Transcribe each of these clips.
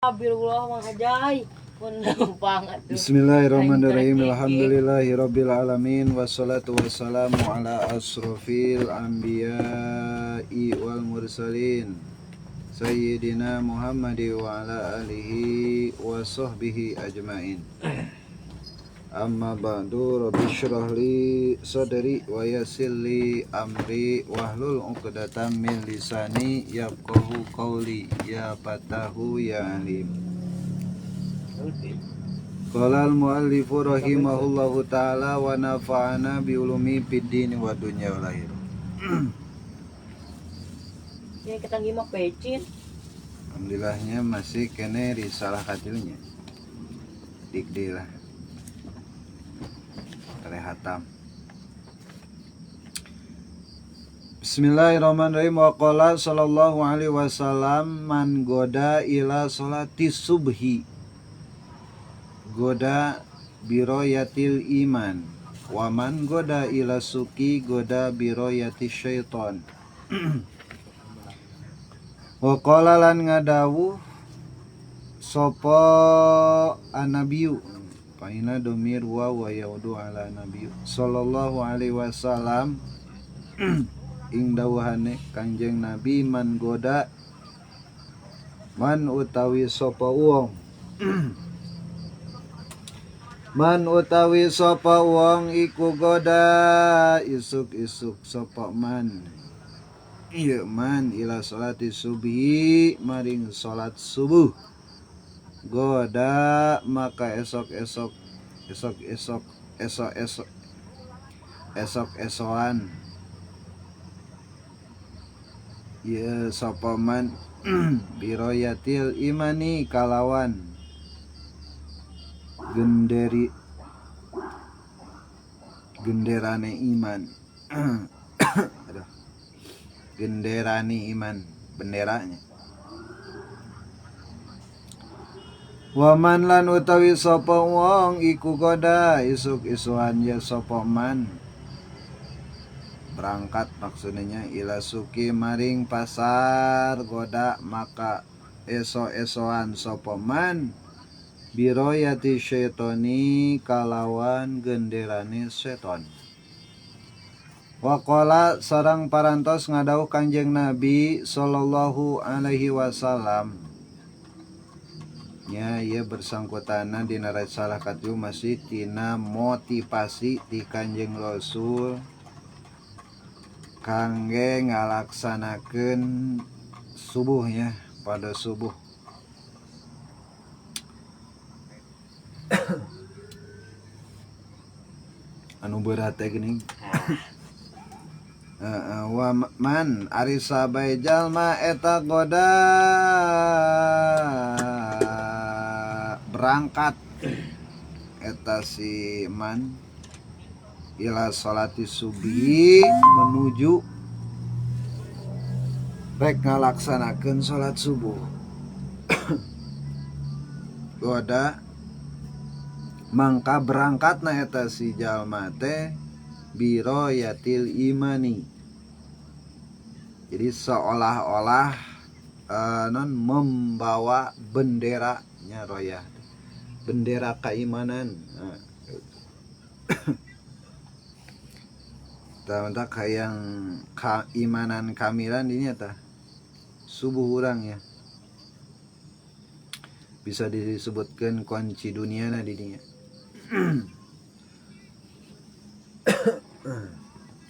Astagfirullah Mang Ajay. Pun banget tuh. Bismillahirrahmanirrahim. Alhamdulillahirabbil alamin wassalatu wassalamu ala asrofil anbiya'i wal mursalin sayyidina Muhammad wa ala alihi wa sahbihi ajmain. Amma ba'du, rabbi shrah li sadri wa yassir li amri wahlul 'uqdatam min lisani yafqahu qawli ya fatahu ya alim. Qala al-muallifu rahimahullahu ta'ala wa nafa'ana bi ulumi fid din wa dunya wal akhirah. Ya kita nyimak pecin. Alhamdulillahnya masih kene risalah katilunya. Dikdi lah. Hatam. Bismillahirrahmanirrahim. Wa qala sallallahu alaihi wasallam man goda ila salati subhi goda biroyatil iman wa man goda ila suki goda biroyati syaiton. Wa qala lan ngadawuh sapa anabiyu paina domir wa wa yaudu ala nabi sallallahu alaihi wasallam ing dawuhane Kanjeng Nabi man goda man utawi sapa wong man utawi sapa wong iku goda isuk-isuk sapa man ieu man ila salati subhi maring salat subuh goda maka esok-esok esok-esok esok-esok esok-esoan ieu sapa man biroyatil imani kalawan genderi genderane iman. Aduh. Genderani iman, benderanya. Waman lan utawi sapa wong iku goda isuk-isuan ya sapa man berangkat maksudnya ila suki maring pasar goda maka esok-esoan sapa man biroyati syaitoni kalawan genderane seton. Waqala sarang parantos ngadawuh Kanjeng Nabi sallallahu alaihi wasallam. Nya ieu bersangkutana dina risalah katilu masih tina motivasi ti Kanjeng Rasul kangge ngalaksanakeun subuhnya pada subuh. Anu berat teh geuning. Wa man ari sabae jalma eta goda berangkat eta si man ila salati subuhi menuju rek ngalaksanakeun salat subuh. Goda mangka berangkatna eta si jalma teh biroyatil imani. Jadi seolah-olah non membawa benderanya royah, bendera keimanan. Nah, tah yang keimanan kamilan ini tah subuh urang ya. Bisa disebutkan kunci dunia na di dinya.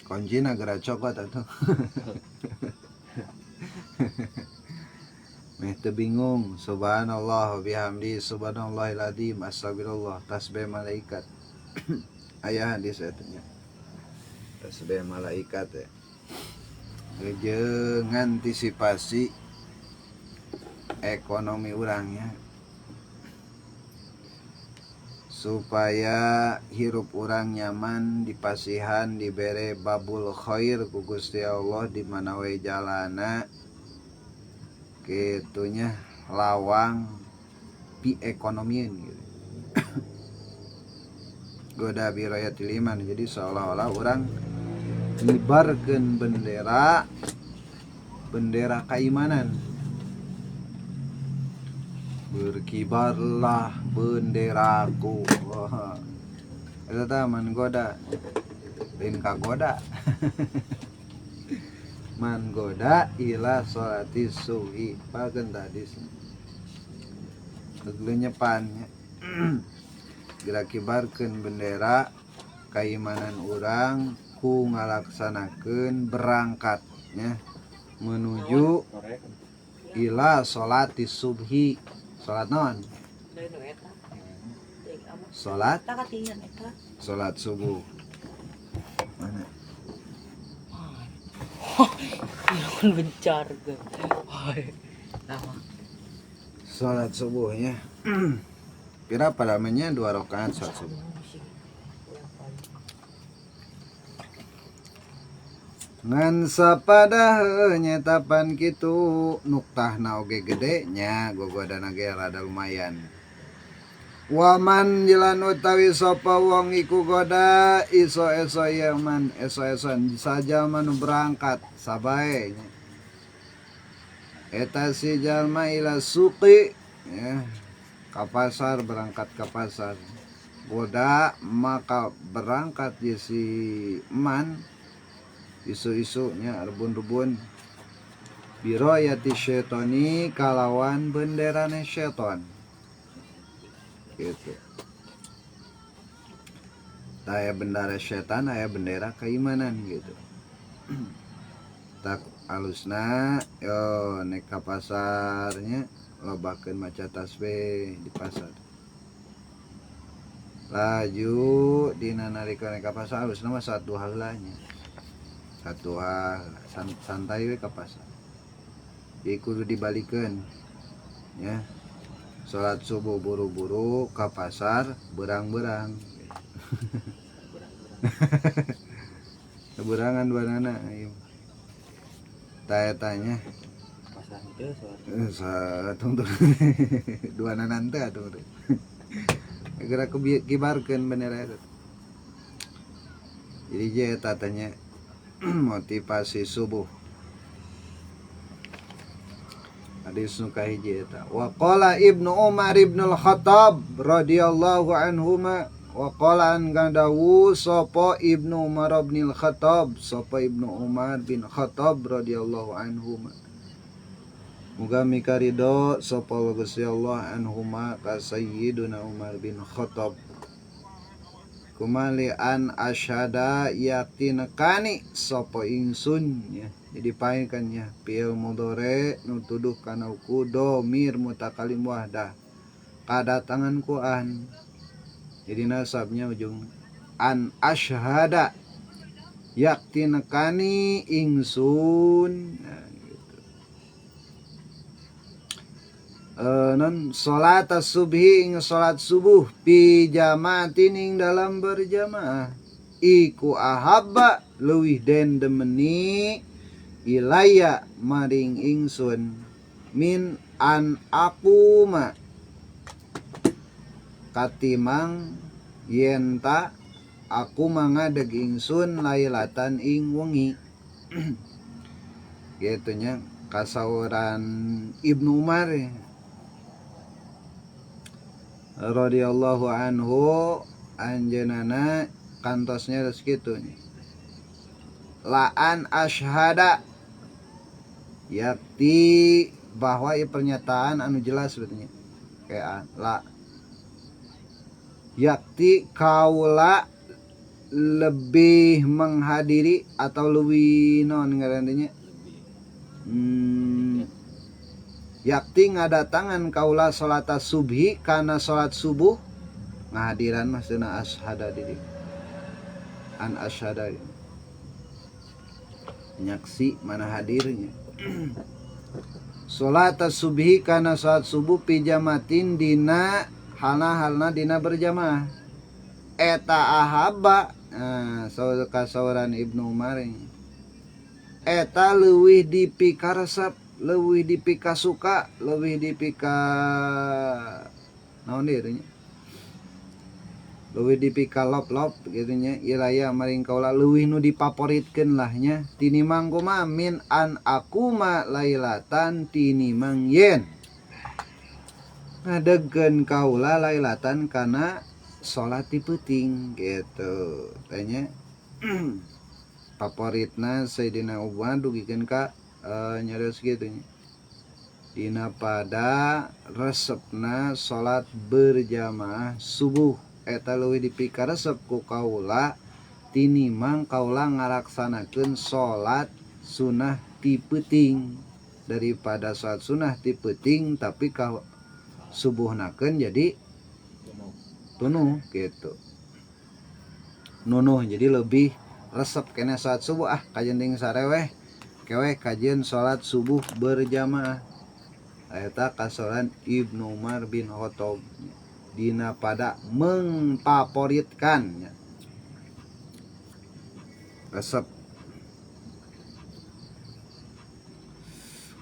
Kunci negara coklat atuh. Meh teu bingung, subhanallah bihamdi subhanallahil azim astagfirullah tasbih malaikat. Aya hadis eta nya. Tasbih malaikat ya. Jeung antisipasi ekonomi urangnya supaya hirup urang nyaman dipasihan dibere babul khair ku Gusti Allah di mana we jalana kitunya lawang pi ekonomian gitu. Goda biroyatil iman, jadi seolah-olah orang ngibarkeun bendera bendera keimanan. Berkibarlah benderaku. Wah. Eta tah man goda. Lain kagoda. Man goda ila sholati subhi. Pakeun tadi nyepan nya. Geura kibarkeun bendera kaimanan urang ku ngalaksanakeun berangkatnya menuju ila sholati subhi. Salat naon? Salat? Salat subuh. Mana? Bencar. Salat subuhnya. Kira pada namanya 2 rakaat salat subuh. Ngan sapada nyetapan kitu nuktahna oge gede nya gogodana ge rada lumayan. Waman jelan utawi sapa wong iku goda iso-eso ieu man eso-eso saja manu berangkat sabae nya. Eta si jalma ila suqi ya, ka pasar, berangkat ka pasar. Goda maka berangkat ye si man isu-isunya rebun-rebun biroyati syaitoni kalawan benderane syaiton gitu. Aya bendera syaitan, aya bendera keimanan gitu. Tak alusna yo nek ka pasarnya lobakeun maca tasbih di pasar. Laju dina nalika nek ka pasar alusna mah saat duha heula nya. Satu hal santai we ka pasar. Jadi kudu dibalikeun ya. Salat subuh buru-buru ka pasar berang-berang. Berangan duanana ieu. Tah eta nya. Pasar teu salat. Satungtung. Duanana teh atuh. Geura kibarkeun bendera eta. Jadi je eta teh nya motivasi subuh. Hadis nu kahiji eta. Wa qala Ibnu Umar ibn al-Khattab radhiyallahu anhuma wa qala an gadawu sapa Ibnu Umar ibn al-Khattab sapa Ibnu Umar bin Khattab radhiyallahu anhuma. Muga mikaridho sapa Gusti Allah anhuma ka Sayyiduna Umar bin Khattab. Kumali an asyhada yatinakani sapa ingsun ya. Jadi paenkan ya fi'il mudhari nu tuduh kana ku domir mutakalim wahdah kadatangan ku an. Jadi nasabnya ujung an asyhada yaktinakani ingsun nah, gitu. Non salat subhi ing salat subuh pi jamaatin ing dalam berjamaah iku ahabba leuwih den demeni ilaya maring ingsun min an aquma katimang yenta aku mangadeg ingsun lailatan ing wengi. Gitu nya kasauran Ibnu Umar radhiyallahu anhu anjeunana kantosnya geus kitu nya. La'an asyhada yakti bahwa ieu pernyataan anu jelas sebetulnya kayak la yakti kaula lebih menghadiri atau lebih non ngarannya yakti ngadatangan kaula salat subhi kana salat subuh ngahadiran maksudna ashada diri an ashada nyaksi mana hadirnya. Salat subhi kana salat subuh pijamatin dina halna-halna dina berjamaah eta ahaba kasauran Ibnu Umar eta leuwih dipikaresep leuwih dipikasuka leuwih dipika naon deui nya leuwih dipika lop-lop kitu nya ilaya maring kaula leuwih nu dipaporitkeun lah nya tinimang kumaha min an aquma lailatan tinimang yen Ngadegkeun kaula lailatan kana salat di peuting gitu tanya. Favoritna Sayyidina Umar dugikeun ka nyarios kitu nya. Dina pada resepna salat berjamaah subuh eta leuwih dipikaresep ku kaula tinimang kaula ngalaksanakeun salat sunah ti peuting, daripada salat sunah ti peuting tapi ka subuhnakeun jadi tunuh gitu. Nunuh jadi lebih resep kene salat subuh, ah kajenting sareweh keweh kajian salat subuh berjamaah. Eta kasoran Ibnu Umar bin Khattab dina pada mengfavoritkan resep.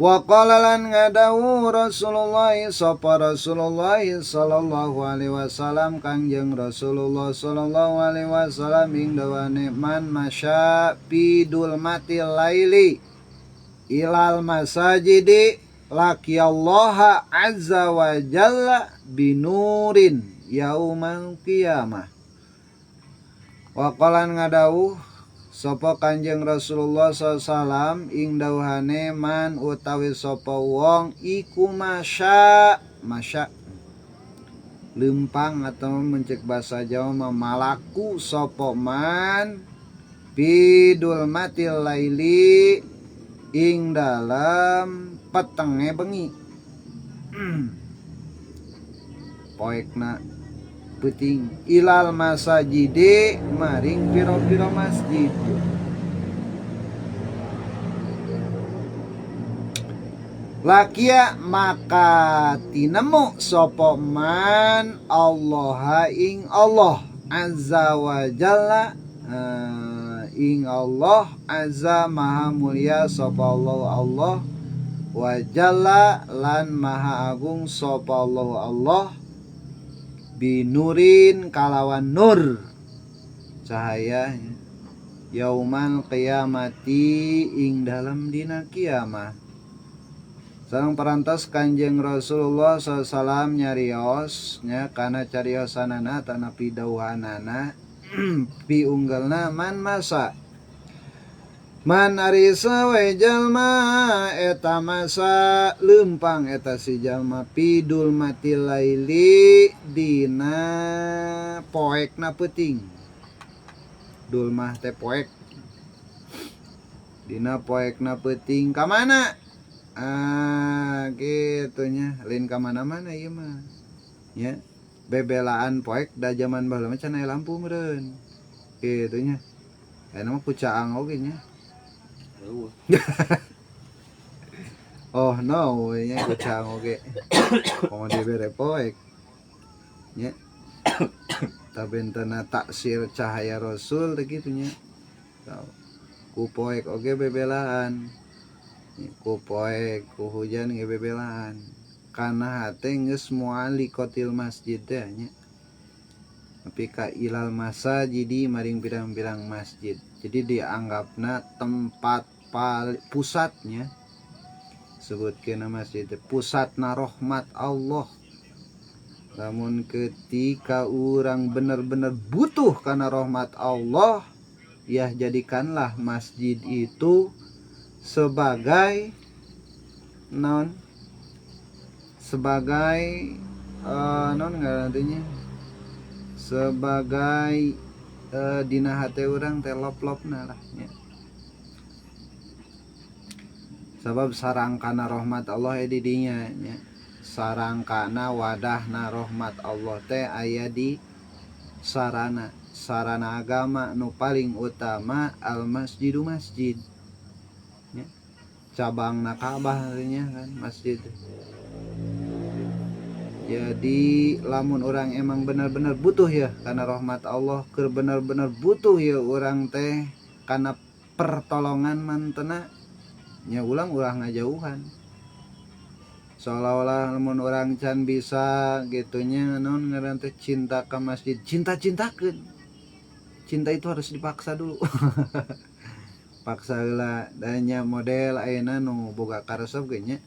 Wa qala lan ngadawu Rasulullah sapa Rasulullah sallallahu alaihi wasallam Kangjeng Rasulullah sallallahu alaihi wasallam ing dawane man masya fi dulmatil laili ilal masajidi laqiyallaha azza wa jalla binurin yaumal qiyamah. Wa qala ngadawu sapa Kanjeng Rasulullah sallallahu alaihi wasallam ing dawuhane man utawi sapa wong iku masya masya lempang atau mencek bahasa Jawa mah malaku sapa man bidul matil laili ing dalam petenge bengi. Poekna peuting ilal masajidi maring piro-piro masjid. Lakia maka tinemu sapa man Allah ing Allah azza wa jalla, ing Allah azza maha mulia sapa Allah Allah wa jalla lan maha agung sapa Allah Allah binurin kalawan nur cahaya yaumal qiyamati ing dalam dina kiamah. Sareng parantos Kanjeng Rasulullah sallallahu alaihi wasallam nyarios nya kana cariosanana tanah pidauhanana piunggelna man masa man ari sawe jalma eta masa leumpang eta si jalma pidul mati laili dina poekna peuting. Dulmah teh poek dina poekna peuting ka mana? Ah kitu nya lain ka mana-mana ieu mah nya. Bebelaan poek da jaman baheula mah can aya lampu meureun kitu nya. Ayeuna mah ku caang oge nya. Oh no nya ku caang oge. Komo dibere poek nya. Tabentena taksir cahaya Rasul teh kitu nya. Ku poek oge bebelaan. Ku poek ku hujan ge bebelaan. Kana hate geus mualikotil masjid teh nya. Tapi ka ilal masajidi maring pirang-pirang masjid. Jadi dianggapna tempat pusatnya. Sebutkeun masjid teh pusatna rahmat Allah. Namun ketika orang benar-benar butuh karena rahmat Allah, ya jadikanlah masjid itu sebagai non sebagai non ngarantinya sebagai dina hate urang teh lop-lopna lah nya. Sabab sarangkana rahmat Allah di dinya nya. Sarangkana wadahna rahmat Allah teh aya di sarana sarana agama nu paling utama al masjidu masjid nya. Cabangna Ka'bah artinya kan masjid. Jadi lamun orang emang benar-benar butuh ya karena rahmat Allah, keur benar-benar butuh ya orang teh karena pertolongan mantena nya ulang ulah ngajauhan. Seolah-olah lamun orang can bisa gitunya naon ngaran teh cinta ka masjid, cinta-cintakeun. Cinta itu harus dipaksa dulu. Paksa heula da nya model ayeuna nu boga karesep ge nya.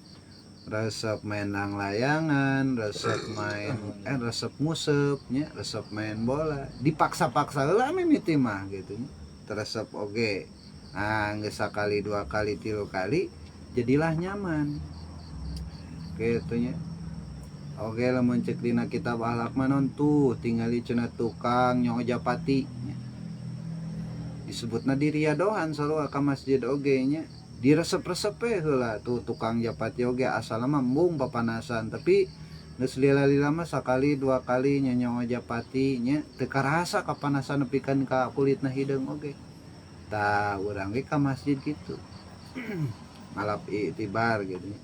Resep main layangan, resep main resep nguseup nya, resep main bola, dipaksa-paksa heula mimiti mah gitu nya. Resep oge. Ah, geus sakali, dua kali, tilu kali, jadilah nyaman gitu nya. Oke, lamun cek dina kitab akhlak mah non tuh tingali cenah tukang nyoo japati nya. Disebutna diriadohan sarua ka masjid oge nya, diresep-resep we heula. Tuh tukang japati oge asalna mah embung papanasan, tapi geus lila-lila mah sakali dua kali nyoo japati nya, teu karasa kapanasan nepikeun ka kulitna hideung oge. Tah, urang ge ka masjid kitu, ngalap iktibar gitu nya.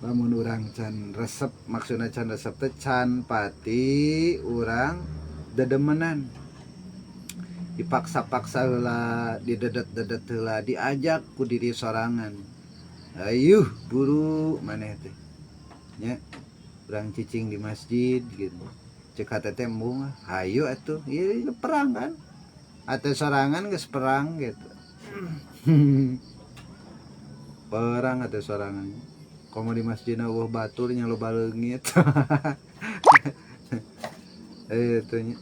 Lamun urang can resep, maksudna can resep teh can pati urang dedemenan, dipaksa-paksa heula, didedet-dedet heula, diajak ku diri sorangan, "Ayuh buru maneh teh nya, urang cicing di masjid," gitu. Cek hate teh, "Embung ah." Hayu atuh. Ieu perang kan, ate sorangan geus perang gitu, perang ate sorangan. Komo di masjid euweuh batur nya, loba leungit itu nya.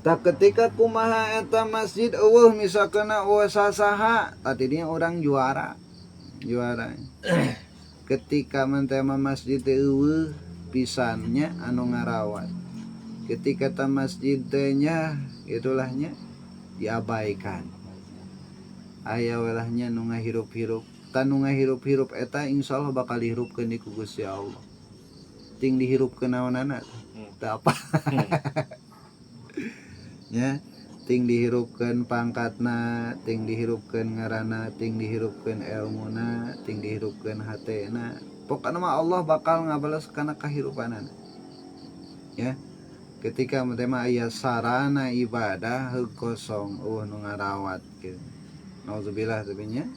Tak ketika kumaha eta masjid euweuh, misalkan euweuh sasaha, tadinya orang juara juara. Ketika mentema masjid teh euweuh pisannya anu ngarawat, ketika ta masjid teh nya itulahnya diabaikan, aya welahnya nu ngahirup-hirup. Tah, nu ngahirup-hirup eta insyaallah bakal dihirupkeun di ku Gusti Allah. Ting dihirupkeun naonana teu apa nya, ting dihirupkeun pangkatna, ting dihirupkeun ngaranna, ting dihirupkeun elmuna, ting dihirupkeun hatena, pokokna mah Allah bakal ngabales kana kahirupanana ya. Ketika mah aya sarana ibadah heug kosong, euweuh nu ngarawat gitu, nauzubillah. Tapi nya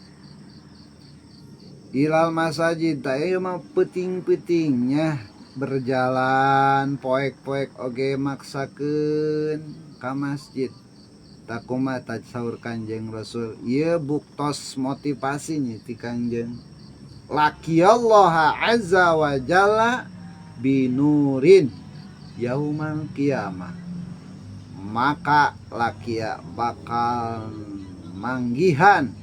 ilal masajid tah ieu mah peuting-peutingnya berjalan poek-poek oge maksakeun ka masjid. Tah, kumaha tah saur Kanjeng Rasul? Ieu buktos motivasi nya ti Kanjeng. Laqiyallaha azza wa jalla binurin yaumal qiyamah, maka laqiya bakal manggihan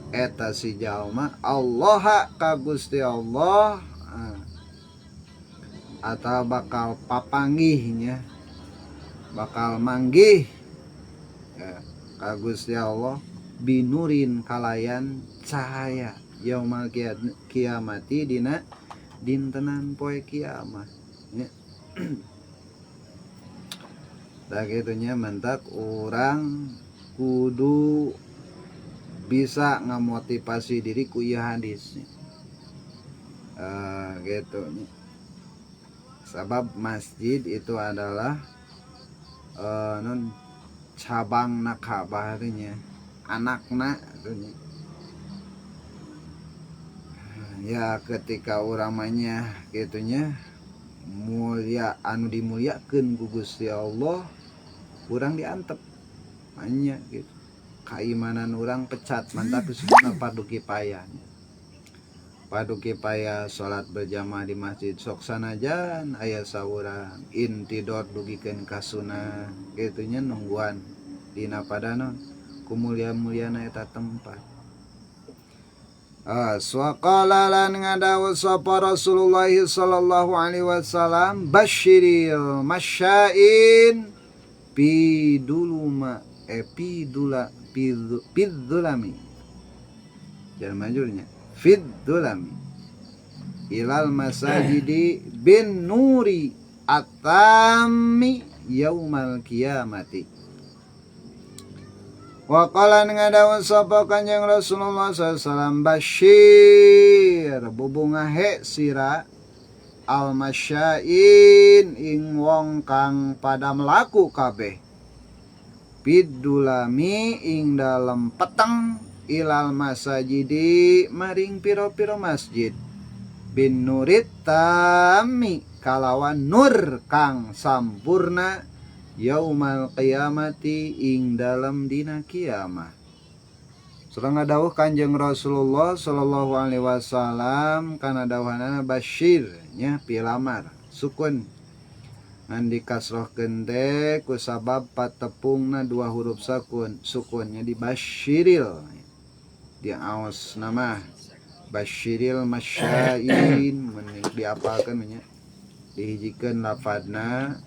eta si jalma Allah ka Gusti Allah, atau bakal papanggihnya, bakal manggih ya, ka Gusti Allah binurin kalayan cahaya yaumal kiamati dina dintenan poe kiamat ya. Tah kitu nya, mantak urang kudu bisa ngamotivasi diri ku ieu hadis gitu nya. Sabab masjid itu adalah non cabang na Ka'bah nya, anakna atuh nya. Ya, ketika urang mah nya kitu nya, mulia anu dimuliakeun ku Gusti Allah, urang diantep nya gitu, keimanan urang pecat. Mantap, disebutna fardu kifayah. Fardu kifayah salat berjamaah di masjid, sok sanajan aya saurang intidor dugikeun ka sunah kitu nya, nungguan dina padano kumulia-muliana eta tempat. Waqala lan ngadawuh sapa Rasulullah sallallahu alaihi wasallam, basyiril masyain piduluma pidula pidzulami, jangan majurnya fidzulami ilal masajidi bin nuri atami yaumal kiamati. Wa qala ngadawuh sapa Kanjeng Rasulullah SAW, basyir bubungahe sira al masyain ing wong kang pada melaku kabeh pidulami ing dalem peteng ilal masajidi maring piro-piro masjid bin nurit tami kalawan nur kang sampurna yaumal qiyamati ing dalem dina kiamah. Sareng ngadawuh Kanjeng Rasulullah sallallahu alaihi wasallam kana dawuhanana basyir nya pilamar sukun ngan dikasrohkeun teh kusabab patepungna dua huruf sakun sukun nya di basyiril diaos nama basyiril masyain mun diapalkeun nya dihijikeun lafadna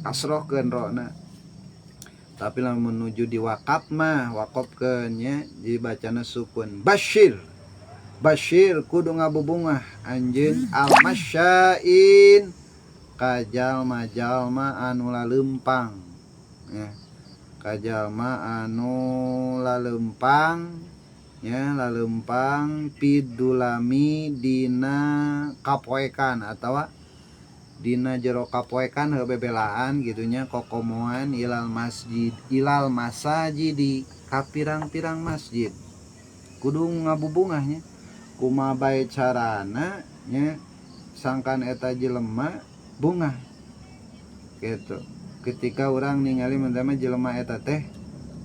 kasrohkeun rona tapi lamun menuju di wakaf mah wakofkeun nya jadi bacana sukun basyir basyir kudu ngabubungah anjeun al masyain ka jalma-jalma anu laleumpang ya ka jalma anu laleumpang ya laleumpang pidulami dina kapoekan atawa dina jero kapoekan heuh bebelaan gitu nya kokomoan ilal masjid ilal masajidi ka pirang-pirang masjid kudu ngabubungah nya kumaha bae carana nya sangkan eta jelema bungah gitu ketika urang ningali mun teh mah jelema eta teh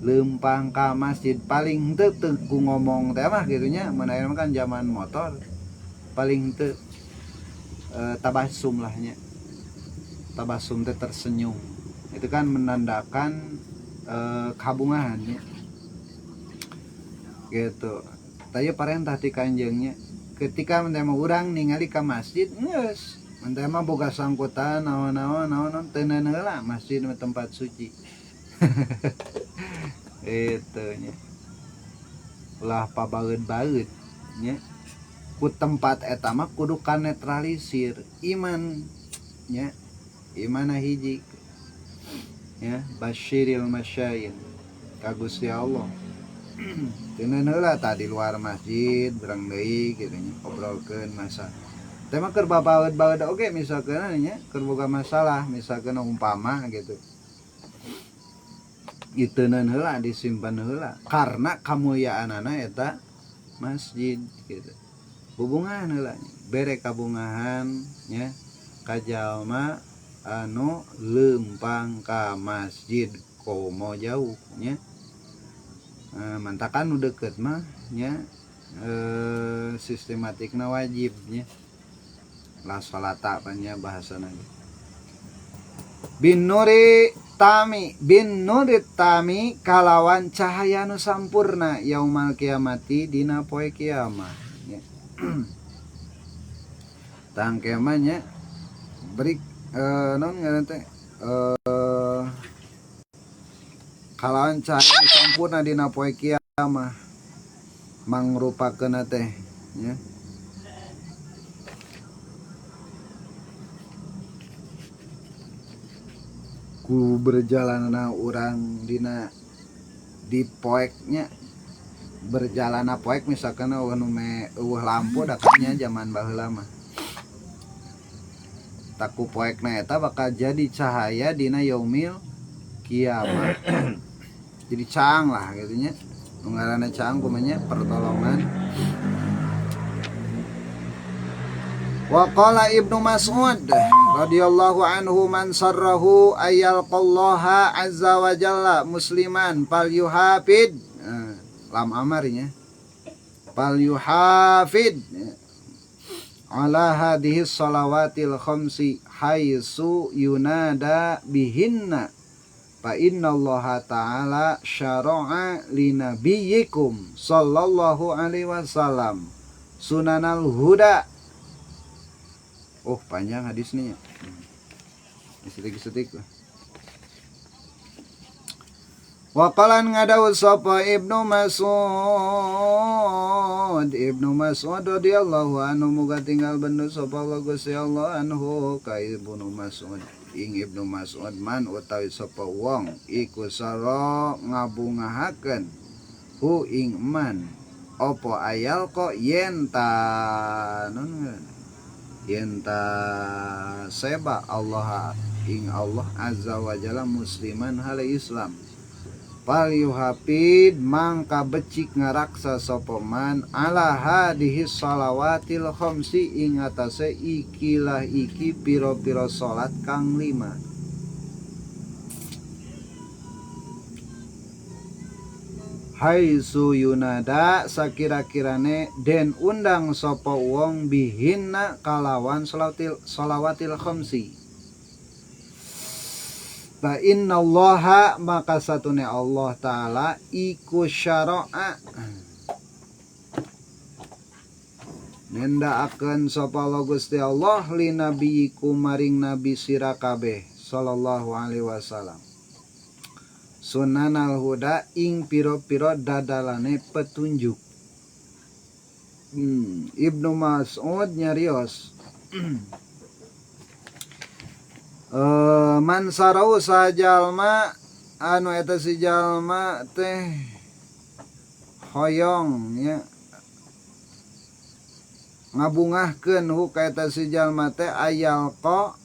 leumpang ka masjid paling henteu teu ku ngomong teh mah kitu nya mun ayeuna mah kan zaman motor paling henteu tabasum lah nya tabasum teh tersenyum itu kan menandakan kabungahan nya gitu tah ieu parentah ti kanjengnya ketika mun teh mah urang ningali ka masjid geus mun teh mah boga sangkutan naon-naon naon teu neun heula masjid mah tempat suci itu nya ulah pabaeud-baeud nya ku tempat eta mah kudu kanetralisir iman nya imana hiji ya basyiril masyain ka Gusti Allah teu neun heula tah di luar masjid berang deui kitu nya obrolkeun masa teh mah keur babaeud-baeud oge misalkeun nya keur boga masalah misalkeun umpama gitu iteunkeun heula disimpan heula karena kamulyaanana eta masjid gitu bubungahan heula bere kabungahan nya ka jalma anu leumpang ka masjid komo jauh nya mantakan nu deukeut mah nya sistematikna wajib nya la sholata nya bahasana bin nuri tami bin nuri tami kalawan cahaya nu sampurna yaumal kiamati dina poe kiamat nya tangke mah nya beri non ngaran teh kalawan cahaya nu sampurna dina poe kiamat mangrupakeun teh nya ku berjalanna urang dina di poeknya berjalanna poek misalkan eueuh nu me eueuh lampu da kan nya zaman baheula mah taku poekna eta bakal jadi cahaya dina yaumil kiamat jadi caang lah gitu nya nu ngaranna caang kumaha nya pertolongan. Wa qala Ibnu Mas'ud radhiyallahu anhu man sarrahu ayalqallaha azza wa jalla musliman falyuhafid lam amarnya falyuhafid ala hadhihi shalawatil khamsi haitsu yunada bihinna fa innallaha ta'ala syara'a linabiyyikum sallallahu alaihi wasallam sunanal huda. Oh panjang hadisnya. Setik-setik lah. Wa qalan ngadawu sapa Ibnu Mas'ud Ibnu Mas'ud radhiyallahu anhu muga tinggal bendu sapa Allah Gusti Allah anhu ka Ibnu Mas'ud ing Ibnu Mas'ud man utawi sapa wong iku sara ngabungahakeun hu ing man apa ayal kok yen ta non yen ta seba Allah ing Allah azza wa jalla musliman hale Islam fal yuhafid mangka becik ngaraksa sapa man ala hadhihi shalawatil khamsi ing atase ikilah iki pira-pira salat kang lima. Haitsu yunada sakira-kirane den undang sapa wong bihinna kalawan sholawatil khamsi. Fa innallaha maka satune Allah Ta'ala iku syara'a nendaakeun sapa Allah Gusti Allah li nabiyikum maring nabi sira kabeh sallallahu alaihi wasallam sunanal huda ing pira-pira dadalane petunjuk. Ibnu Mas'ud nyarios man sarau sajalma anu eta si jalma teh hoyong nya ngabungahkeun hu ka eta si jalma teh ayalqa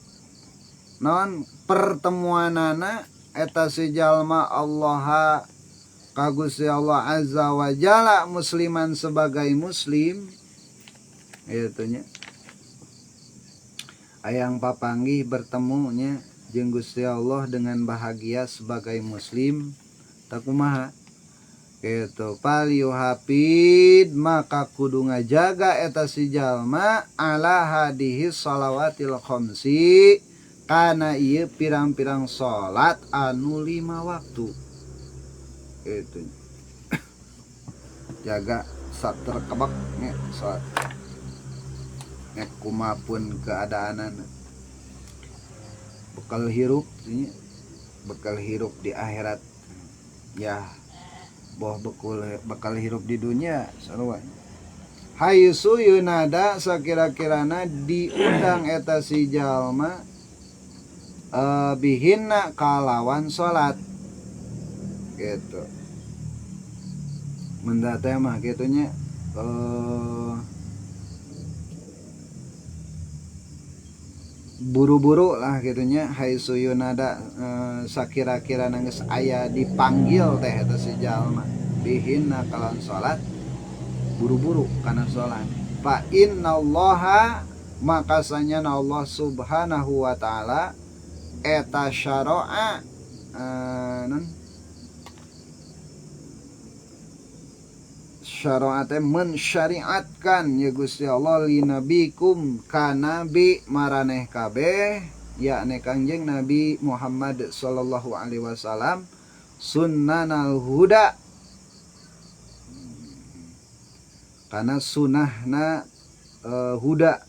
non pertemuanana eta si jalma Allah ka Gusti Allah azza wa jalla musliman sebagai muslim eta nya ayang papanggih bertemunya jeung Gusti Allah dengan bahagia sebagai muslim takumaha kitu falyuhafid maka kudu ngajaga eta si jalma ala hadihi shalawatil khamsi kana ieu pirang-pirang salat anu 5 waktu kitu jaga saterkebek nya salat nek kumapun keadaanana bekal hirup nya bekal hirup di akhirat ya boh bekal hirup di dunia sarua haitsu yunada sakira-kirana diundang eta si jalma bihinna kalawan salat gitu menda teh mah kitu nya buru-buru lah gitunya haitsu yunada sakira-kira geus aya dipanggil teh eta si jalma bihinna kalawan salat buru-buru kana salat fa innallaha maka sanyana Allah subhanahu wa ta'ala eta syara'a non syara'a teh mensyariatkan ya Gusti Allah li nabikum ka nabi maraneh kabeh yakni Kangjeng Nabi Muhammad sallallahu alaihi wasallam sunnanal huda kana sunahna huda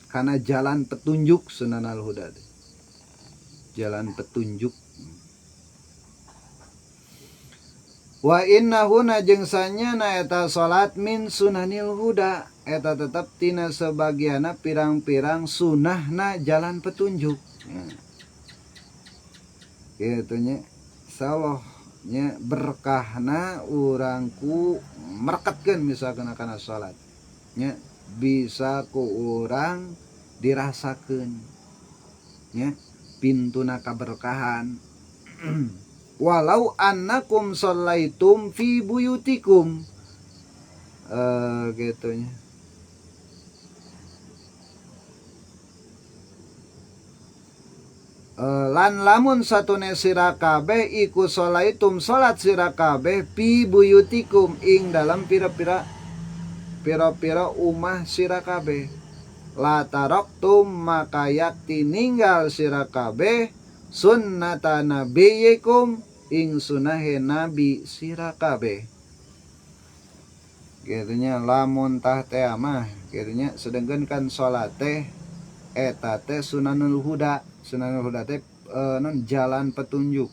kana jalan petunjuk sunanal huda jalan petunjuk wa innahuna jeung sanyana eta salat min sunanil huda eta tetep tina sebagiana pirang-pirang sunahna jalan petunjuk kitu nya insyaallah nya berkahna urang ku mereketkeun misalkan kana salat nya bisa ku urang dirasakeun nya pintuna kaberkahan walau annakum shallaitum fi buyutikum gitu nya lan lamun satune sira kabeh iku sholaitum salat sira kabeh fi buyutikum ing dalam pira-pira umah sira kabeh la taraktum maka yakti ninggal sira kabeh sunnata nabiyikum ing sunahe nabi sira kabeh gitunya lamun tah teh mah gitunya sedengkeun kan salat teh eta teh sunanul huda teh non jalan petunjuk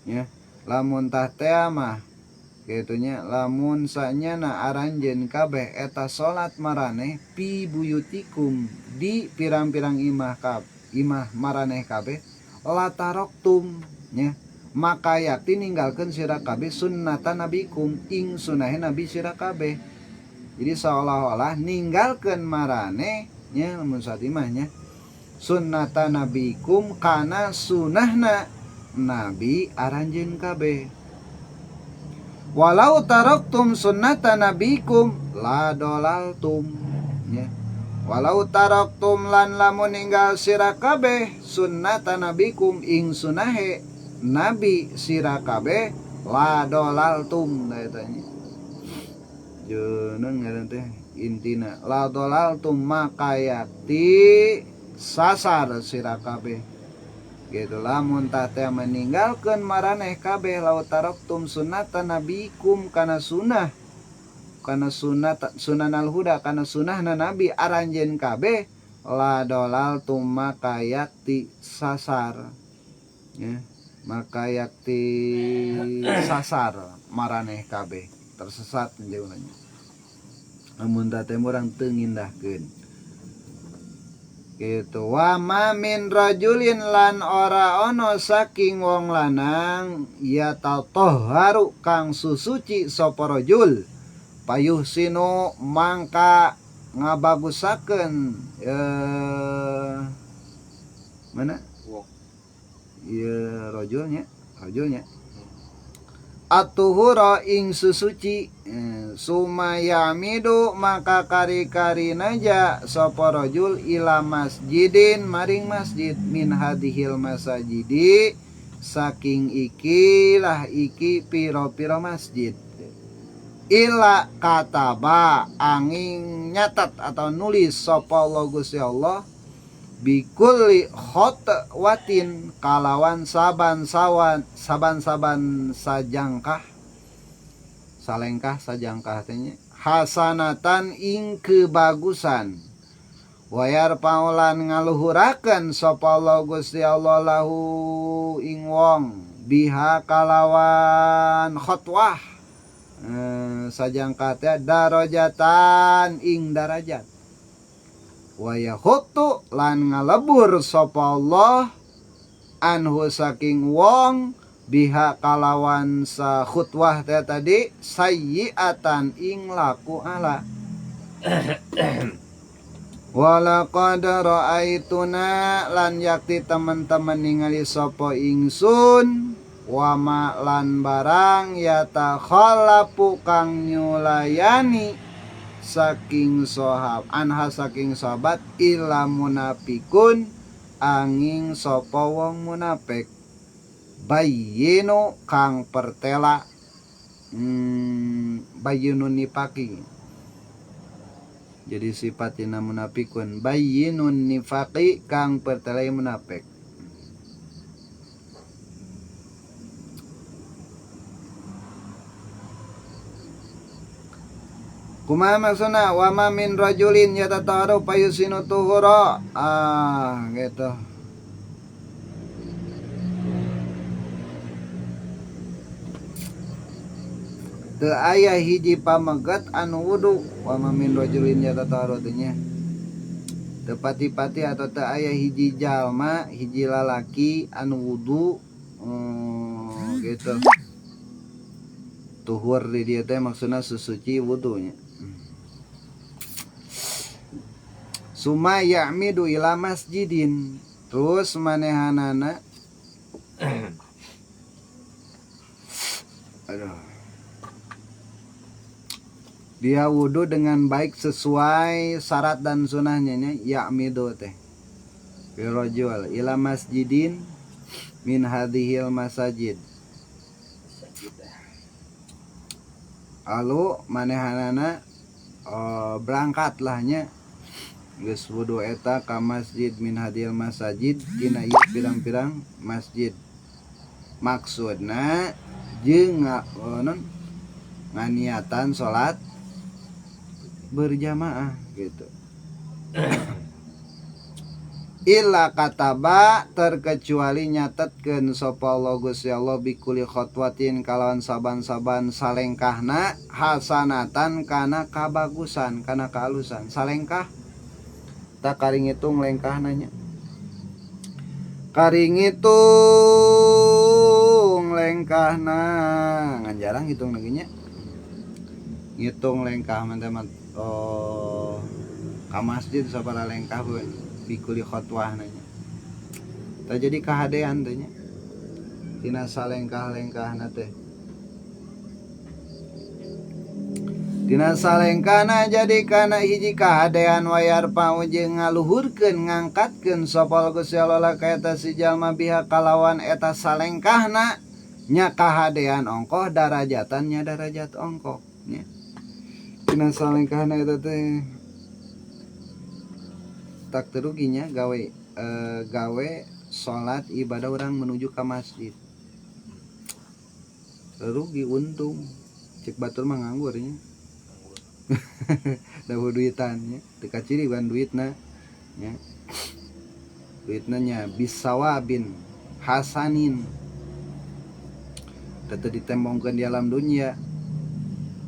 ya lamun tah teh mah gitunya lamun sanyana aranjeun kabeh eta salat maraneh pi buyutikum di pirang-pirang imah imah maraneh kabeh lataroktum nya maka yakti ninggalkeun sira kabeh sunnata nabikum ing sunahe nabi sira kabeh jadi seolah-olah ninggalkeun maraneh nya lamun satimah nya sunnata nabikum kana sunahna nabi aranjeun kabeh walau taraktum sunnata nabikum la dolaltum nya walau taraktum lan lamun ninggal sira kabeh sunnata nabikum ing sunahe nabi sira kabeh La dolaltum da eta nya. Jeung ngaran teh intina la dolaltum maka yakti sasar sira kabeh. Gitu lamun tah teh meninggalkeun maraneh kabeh lau taraktum sunnata nabikum kana sunnah kana sunnat sunanal huda kana sunnahna nabi aranjeun kabeh la dolaltum maka yakti sasar ya maka yakti sasar maraneh kabeh tersesat jauhnya amun tah teh urang teu ngindahkeun gitu. Wa ma min rajulin lan ora ono saking wong lanang yatatahharu kang susuci sapa rajul payuh sinu mangka ngabagusakeun mana ieu rajulnya rajulnya atuhura ing susuci sumayamidu maka kari-kari naja sapa rajul ila masjidin maring masjid min hadhil masajidi saking ikilah iki piro-piro masjid ila kataba angin nyatat atau nulis sapa Allah Gusti Allah bikulli khotwatin kalawan saban-saban saban-saban sajangkah salengkah sajangkah teh nya hasanatan ing kebagusan wayar paulan ngaluhurakeun sapa Allah Gusti Allah lahu ing wong biha kalawan khotwah sajangkah teh darajatan ing darajat wa yahutu lan ngalebur sapa Allah anhu saking wong biha kalawan sa khutwah teh tadi sayyiatan ing laku ala. Walaqad ra'aituna lan yakti teman-teman ningali sapa ingsun wama lan barang yatakhallafu kang nyulayani saking sohab anha saking sahabat ila munafikun angin sapa wong munafik bayyinu kang pertela bayyinun nifaqi. Jadi sifatina munafikun bayyinun nifaqi kang pertela munafik. Kumaha maksudna wa ma min rajulin yatataru payusinu tuhura ah gitu. Teu aya hiji pameget anu wudu wa ma min rajulin yatataru teh nya. Teu pati-pati atau teu aya hiji jalma hiji lalaki anu wudu gitu. Tuhur di dia teh maksudna susuci wudunya. Suma ya'midu ila masjidin. Terus manehanana aduh. Dia wudu dengan baik sesuai syarat dan sunahnya nya ya'midu teh. Birajul ila masjidin min hadhil masajid. Lalu manehanana berangkatlah nya geus wudu eta ka masjid min hadil masajid tina ieu pirang-pirang masjid. Maksudna jeung nganiatan salat berjamaah gitu. Illa kataba terkecuali nyatetkeun sapa Allah Gusti Allah bikuli khotwatin kalawan saban-saban salengkahna hasanatan kana kabagusan kana kaalusan salengkah tak kari ngitung lengkahna nya kari ngitung lengkahna ngan jarang ngitung lagi nya ngitung lengkah mah teh oh ka masjid sabaraha lengkah pun bikuli khotwah nanya. Tah jadi kahadean teh nya. Tina salengkah-lengkahna teh. Tina salengkahna jadi kana hiji kahadean wayar pau jeung ngaluhurkeun ngangkatkeun sapa Gusti Allah ka eta si jalma biha kalawan eta salengkahna Nya kahadean ongkoh darajatan nya darajat ongkoh nya. Tina salengkahna eta teh tak terugi nya gawe gawe salat ibadah urang menuju ka masjid. Rugi untung cek batur mah nganggur nya. Dahu duitan nya teu kaciri ban duitna nya. Duitna nya bisawabin hasanin. Teu ditembongkeun di alam dunya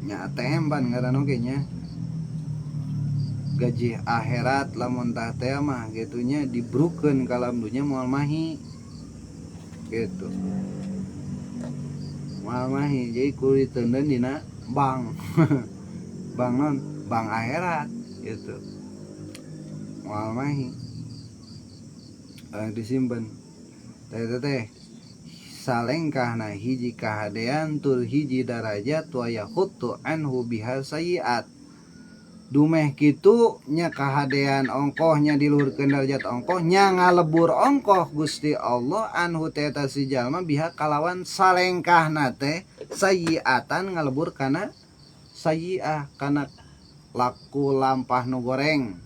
nya ATM pan ngaran oge nya. Gaji akhirat lamun tah teh mah kitu nya dibrukeun ka alam dunya moal mahi gitu. Moal mahi jadi kudu diteundeun dina bank. Bank naon? Bank akhirat gitu. Moal mahi. Disimpen. Teh teh salengkahna hiji kahadean tur hiji darajat wa yahuttu anhu biha sayiat. Dumeh kitu nya kahadean ongkoh nya diluhurkeun darajat ongkoh nya ngalebur ongkoh Gusti Allah anhu teh eta si jalma biha kalawan salengkahna teh sayiatan ngalebur kana sayiah kana laku lampah nu goreng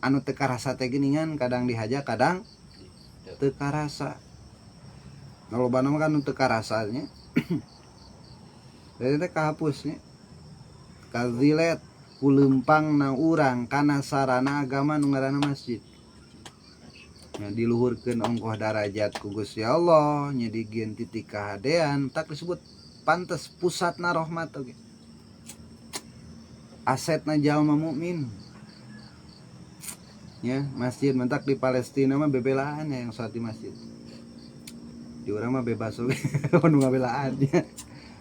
anu teu karasa teh geuningan kadang dihaja kadang teu karasa. Nu lobana mah kan nu teu karasa nya. Jadi teh kahapus nya. Kazilet kulempang na urang kana sarana agama nu ngaranna masjid. Nya diluhurkeun ongkoh darajat ku Gusti Allah nya digieun titik kahadean tak disebut pantes pusatna rahmat oge. Asetna jalma mukmin. Nya masjid mentak di Palestina mah bebelaan ya yang salat di masjid. Di urang mah bebas oge nu ngabelaan nya.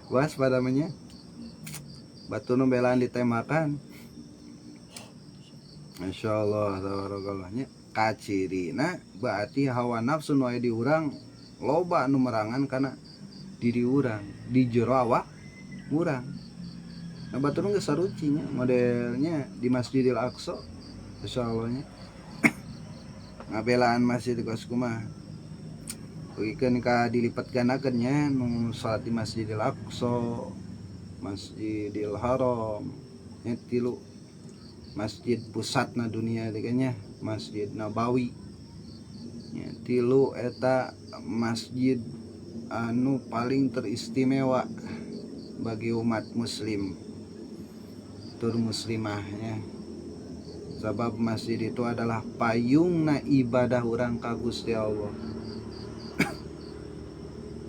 Waspada mah nya. Batu nu belaan ditembakan. Masya Allah tabarakallah nya. Kacirina berarti hawa nafsu nu aya di urang loba nu merangan kana diri urang di jero awak urang. Nah batur geus saruci nya modelnya di Masjidil Aqsa insyaallah nya. Ngabelaan masjid kos kumaha. Pegikeun ka dilipat gandakeun nya nu salat di Masjidil Aqsa, Masjidil Haram, nya tilu masjid pusatna dunia teh nya, Masjid Nabawi. Nya tilu eta masjid anu paling teristimewa bagi umat muslim tur muslimahnya. Sabab masjid itu adalah payungna ibadah urang ka Gusti Allah.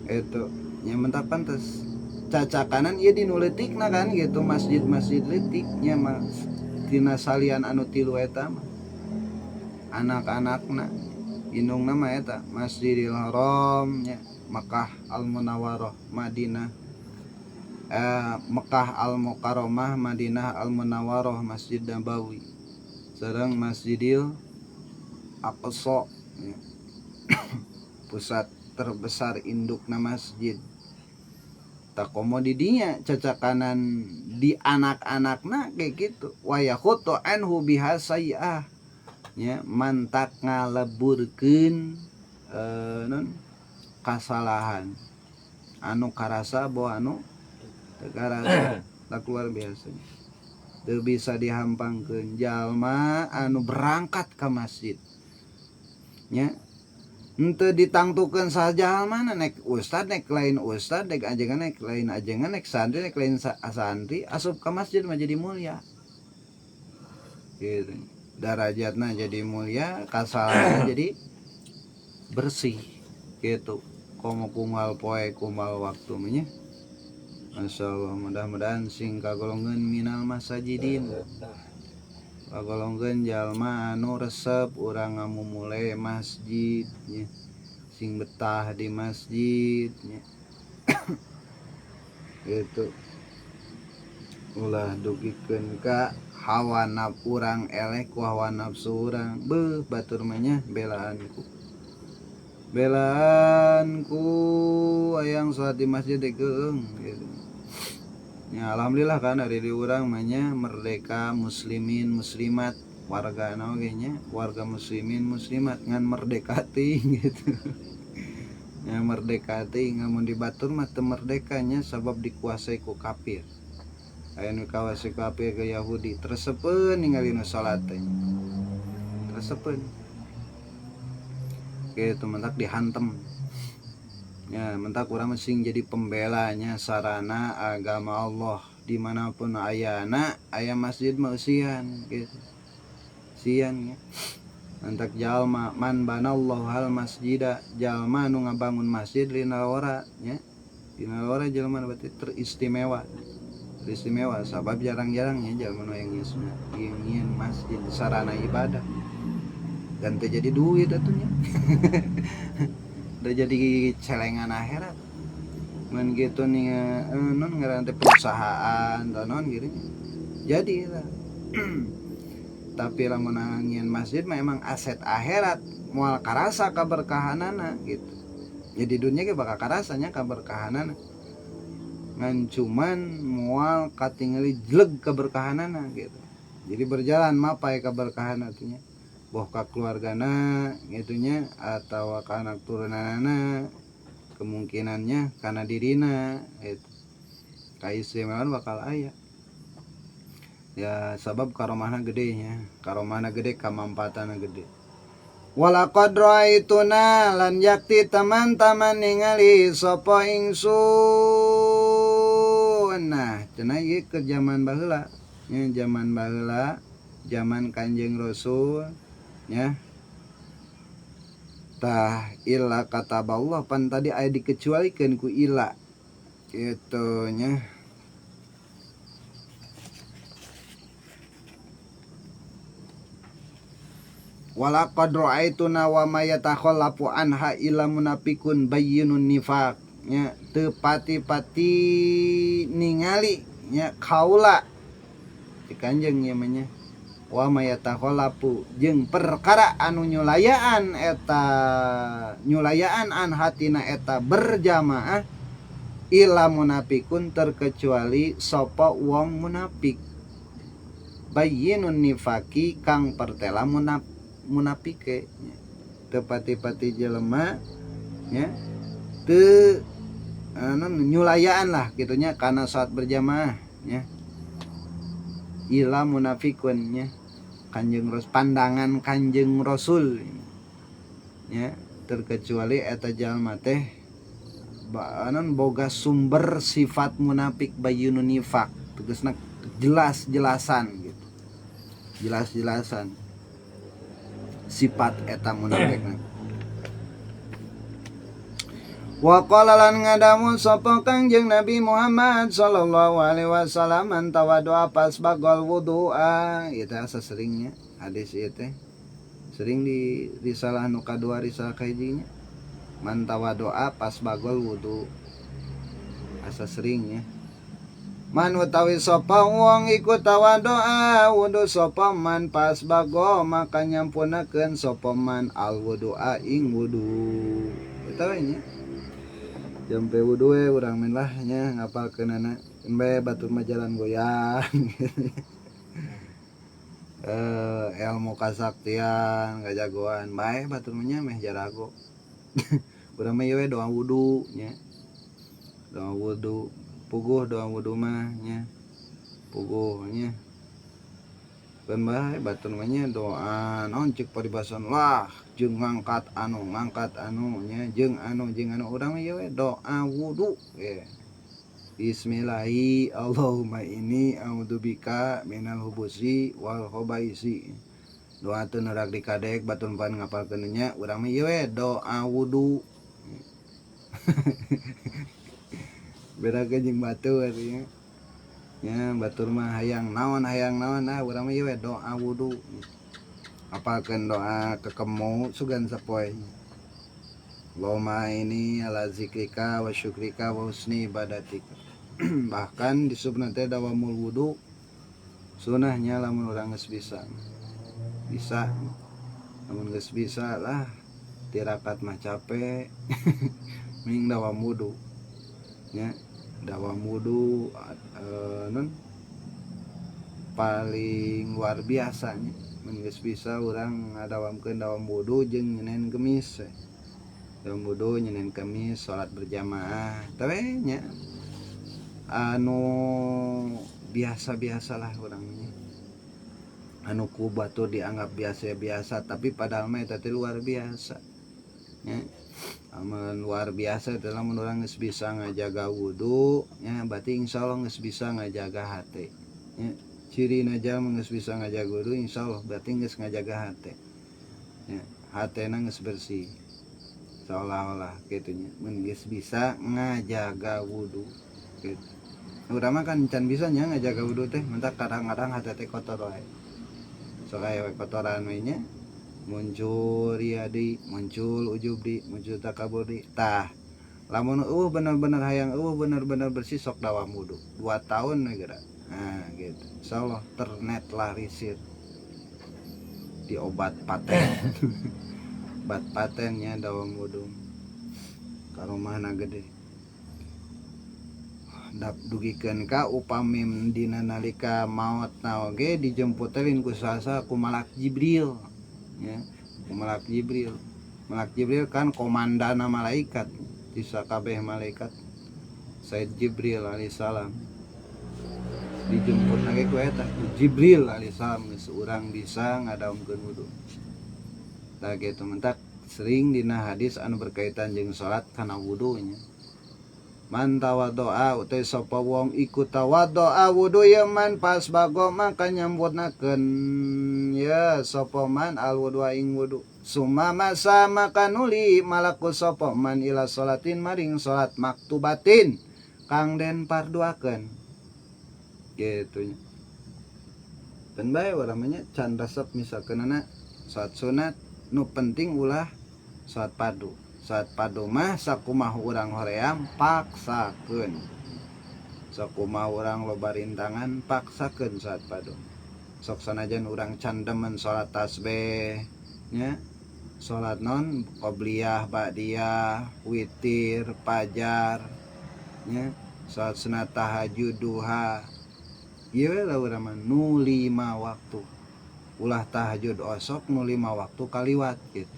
Itu nya mentak pantes cacakanan ieu di nu leutikna kan gitu masjid-masjid leutik nya mah tina salian anu tilu eta mah anak-anakna indungna mah eta Masjidil Haram nya Makkah Al Munawwarah Madinah Mekah Al Mukarramah Madinah Al Munawwarah Masjid Nabawi sareng Masjidil Aqsa nya. Pusat terbesar indukna masjid. Takomo di dinya cacakanan di anak-anakna kayak gitu wa yahutu anhu biha sayi'ah nya mantak ngaleburkeun non kasalahan anu karasa bahwa anu teu karasa tak luar biasa teu bisa dihampangkeun jalma anu berangkat ka masjid nya henteu ditangtukeun saha jalmana nek ustad nek lain ustad nek ajengan nek lain ajengan nek santri nek lain santri asup ka masjid mah jadi mulia gitu darajatna jadi mulia kasalahanna jadi bersih gitu komo kumal poe kumal waktu nya. Masya Allah mudah-mudahan sing kagolongeun minal masajidin kagolongeun jalma anu resep urang ngamumule masjid nya sing betah di masjid nya. Gitu ulah dugikeun ka hawa nafsu urang eleh ku hawa nafsu urang beuh batur mah nya belaanku belaanku hayang salat di masjid teh keung gitu. Ya alhamdulillah kan ari di urang mah nya merdeka muslimin muslimat warga oge nya warga muslimin muslimat ngan merdeka teuing gitu. Nya merdeka teh ngamun di batur mah teu merdeka nya sabab dikuasai ku kafir. Aya nu dikuasai ku kafir ke Yahudi, teresepeun ningali nu salat teh. Teresepeun. Kitu mentak dihantem. Ya, mentak urang mah sing jadi pembelanya sarana agama Allah dimanapun ayana, aya masjid mah eusian gitu. Sian ya. Mentak jalma man banallahu hal masjida, jalma nu ngabangun masjid linalora nya. Linalora jalma berarti teristimewa. Teristimewa sabab jarang-jarang nya jalma nu yang nyieun masjid sarana ibadah. Dan teu jadi duit atuh nya. Udah jadi celengan akhirat. Mun gitu nih non ngaran teh perusahaan atau non gitu nya. Jadi lah. Tapi lamun nyieun masjid mah emang aset akhirat, moal karasa kaberkahanana gitu. Jadi dunia ge bakal karasanya kaberkahanana. Ngan cuman moal katingali jleg keberkahanana gitu. Jadi berjalan mapai keberkahan artinya. Boh ka keluargana gitunya atau ka anak turunanana, kemungkinannya karena dirina gitu. Kaistimewaan bakal aya. Ya sabab karomahna gede nya, karomahna gede, kamampatanna gede. Walaqad ra'aituna lan yakti teman-teman ningali sapa ingsun. Nah, cenah ieu ke zaman baheula. Nya zaman baheula, zaman Kanjeng Rasul nya. Tah illa kataballah pan tadi aya dikecualikeun ku illa kitu nya. Walaqad ra'aituna wa ma yatakhallafu anha illa munafiqun bayyinun nifaq nya, teu pati-pati ningali nya kaula ti Kanjeng ieu mah nya. Wa ma yatakhallafu jeung perkara anu nyulayaan eta nyulayaan an hatina eta berjamaah illa munafiqun terkecuali sapa wong munafik bayyinun nifaqi kang pertela munafike nya. Teu pati-pati jelema nya teu anu nyulayaan lah kitu nya kana saat berjamaah nya. Ila munafikun nya. Kanjeng Rasul, pandangan Kanjeng Rasul nya, terkecuali eta jalma teh anon boga sumber sifat munafik bayyinun nifaq, tegasna jelas-jelasan gitu. Jelas-jelasan sifat eta munafikna. Wa qala lan ngadamu sapa Kangjeng Nabi Muhammad sallallahu alaihi wasallam man tawadua pas bagol wudu'a. Ieu teh asa seringnya hadis ieu teh. Sering di risalah nu kadua risalah kahijinya. Man tawadua pas bagol wudu. Asa seringnya. Man utawi sapa wong iku tawadoa wudu sapa man pas bago maka nyampunakeun sapa man al wudu'a ing wudu. Eta we nya. Jampe wudu we urang main lah nya ngapalkeunana. Embe batur mah jalan goyang. Ilmu kasaktian kajagoan bae batur mah nya meh jarago. Urang mah ieu we doa wudu nya. Doa wudu puguh doa wudu mah nya. Puguh nya. Keun bae batur mah nya doa naon ceuk paribasan lah jeung ngangkat anu nya jeung anu urang mah ieu we doa wudu ye. Bismillahi Allahumma inni a'udzubika minal hubusi wal khabaisi. Doa teu nerak dikadek batur pan ngapalkeun nya urang mah ieu we doa wudu. Bedakeun jeung batur nya. Nya batur mah hayang naon ah urang mah ieu we doa wudu. Apalkeun doa kekemu sugan sapoe. Allahumma inni ala zikrika wa syukrika wa husni ibadatika. Bahkan disebutna teh dawamul wudu sunahnya lamun urang geus bisa. Bisa. Lamun geus bisa lah tirakat mah capek. Mending dawam wudu. Nya dawam wudu non paling luar biasa nya. Mun geus bisa urang ngadawamkeun dawam wudu jeung nyenen gemis. Dawam wudu nyieun kemis salat berjamaah teh we nya anu biasa-biasalah urang nya anu ku batur dianggap biasa-biasa tapi padahal mah eta teh luar biasa nya. Amalan luar biasa teh lamun urang geus bisa ngajaga wudu nya berarti insyaallah geus bisa ngajaga hate nya. Cirina jalma geus bisa ngajaga wudu insyaallah berarti geus ngajaga hate nya, hatena geus bersih seolah-olah kitu nya mun geus bisa ngajaga wudu kitu. Urang mah kan can bisa nya ngajaga wudu teh, mentak kadang-kadang hate teh kotor wae, sok aya we kotoran we nya, muncul ria deui, muncul ujub deui, muncul takabur deui. Tah lamun eueuh bener-bener hayang eueuh bener-bener bersih sok dawam wudu 2 tahun we geura. Nah gitu, insyaallah ternetralisir di obat paten. Obat patennya dawam wudu karomahna gede. Dap dugikeun ka upami dina nalika maotna oge dijemput teh lain ku saha ku Malak Jibril nya, ku Malak Jibril. Malak Jibril kan komandana malaikat di sakabeh malaikat, Said Jibril alaihissalam dijemput lagi ku eta ku Jibril alaihissalam geus urang bisa ngadaumkeun wudu. Tah kitu mentak sering dina hadis anu berkaitan jeung salat kana wudu nya. Man tawaddoa utai sapa wong iku tawaddoa wudu ye man pas bago maka nyambutnakeun ye sapa man al wudu ing wudu. Summa masa maka nuli malaku sapa man ila salatin maring salat maktubatin kang den parduakeun. Kitu nya. Keun bae urang mah nya can resep misalkeunana salat sunat nu penting ulah salat fardu. Salat fardu mah sakumaha urang hoream paksakeun, sakumaha urang loba rintangan paksakeun salat fardu. Sok sanajan urang can demen salat tasbih nya, salat non qobliyah ba'diyah witir fajar nya, salat sunat tahajud duha ieu we lah urang mah nu 5 waktu. Ulah tahajud osok nu 5 waktu kaliwat gitu.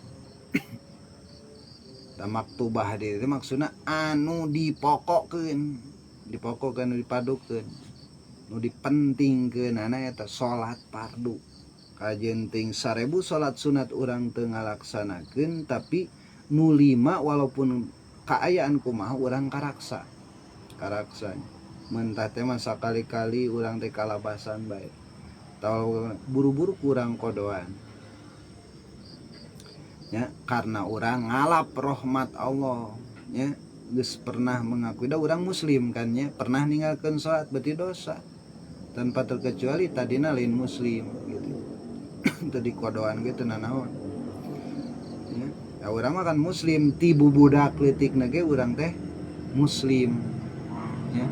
Da maktubah di itu maksudna anu dipokokkeun, dipokokkeun nu dipadukeun, nu dipentingkeun ana eta salat fardu. Kajeun ting 1000 salat sunat urang teu ngalaksanakeun tapi nu 5 walaupun kaayaan kumaha urang karaksa. Karaksa. Mentah teh mah sakali-kali urang teh kalabasan bae. Tahu buru-buru kurang kodoan. Ya, karena urang ngalap rahmat Allah ya, geus pernah mengakui da urang muslim kan nya, pernah ninggalkeun salat berarti dosa tanpa terkecuali tadina lain muslim gitu. Tadi kodoan gitu nanaon ya, ya urang mah kan muslim ti bubudak leutikna ge urang teh muslim ya.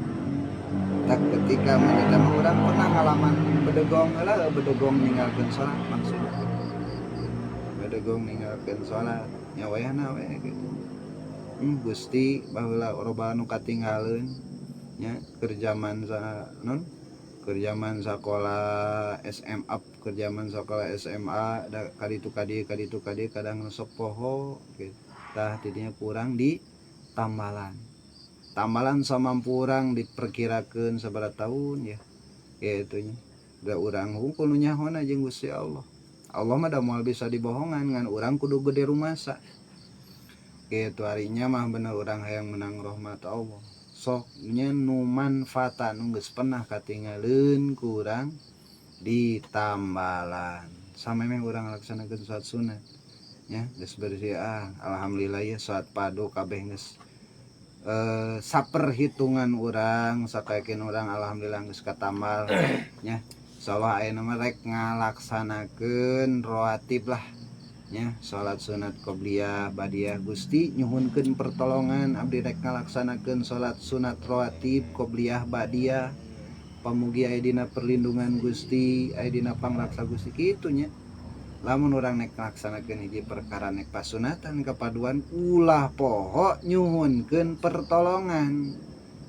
Tak ketika mereka mah urang pernah ngalaman bedegong lah, bedegong ninggalkeun salat maksudna. Bedegong ninggalkeun salat nya wayahna we gitu. Gusti baheula loba nu katinggaleun nya keur zaman sa non keur zaman sakola SMA, keur zaman sakola SMA da kaditu ka dieu kaditu ka dieu kadang sok poho gitu. Tah tidinya kurang di tambalan. Tambalan samampu urang diperkirakeun sabaraha tahun ya. Kitu nya. Da urang hungkul nu nyahona jeung Gusti Allah. Allah mah da moal bisa dibohongan ngan urang kudu gede rumasa. Kitu arinya mah bener urang hayang menang rahmat Allah. Sok nya nu manfaatan nu geus pernah katinggaleun ku urang ditambalan. Samemeh urang ngalaksanakeun salat sunat nya geus bersih ah alhamdulillah ya salat fardu kabeh geus saperhitungan urang sakayakin urang alhamdulillah geus katambal nya. Insyaallah ayeuna mah rek ngalaksanakeun rawatib lah nya, salat sunat qobliyah ba'diyah. Gusti nyuhunkeun pertolongan abdi rek ngalaksanakeun salat sunat rawatib qobliyah ba'diyah, pamugi aya dina perlindungan Gusti, aya dina pangraksa Gusti kitu nya. Lamun urang nek ngalaksanakeun hiji perkara nek pasunatan kapaduan ulah poho nyuhunkeun pertolongan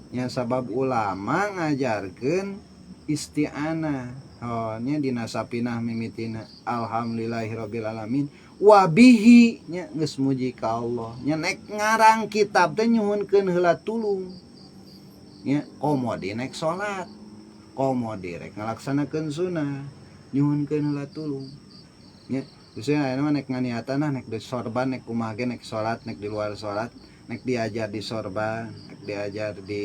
nya, sabab ulama ngajarkeun isti'anah. Oh, nya dina sapinah mimitina alhamdulillahirabbil alamin Wabihi nya geus muji ka Allah nya nek ngarang kitab teh nyuhunkeun heula tulung nya komo di nek salat komo di rek ngalaksanakeun sunnah nyuhunkeun heula tulung nya. Biasanya ayeuna mah nek nganiatan nah nek di sorban nek kumaha ge nek salat nek di luar salat nek diajar di sorban nek diajar di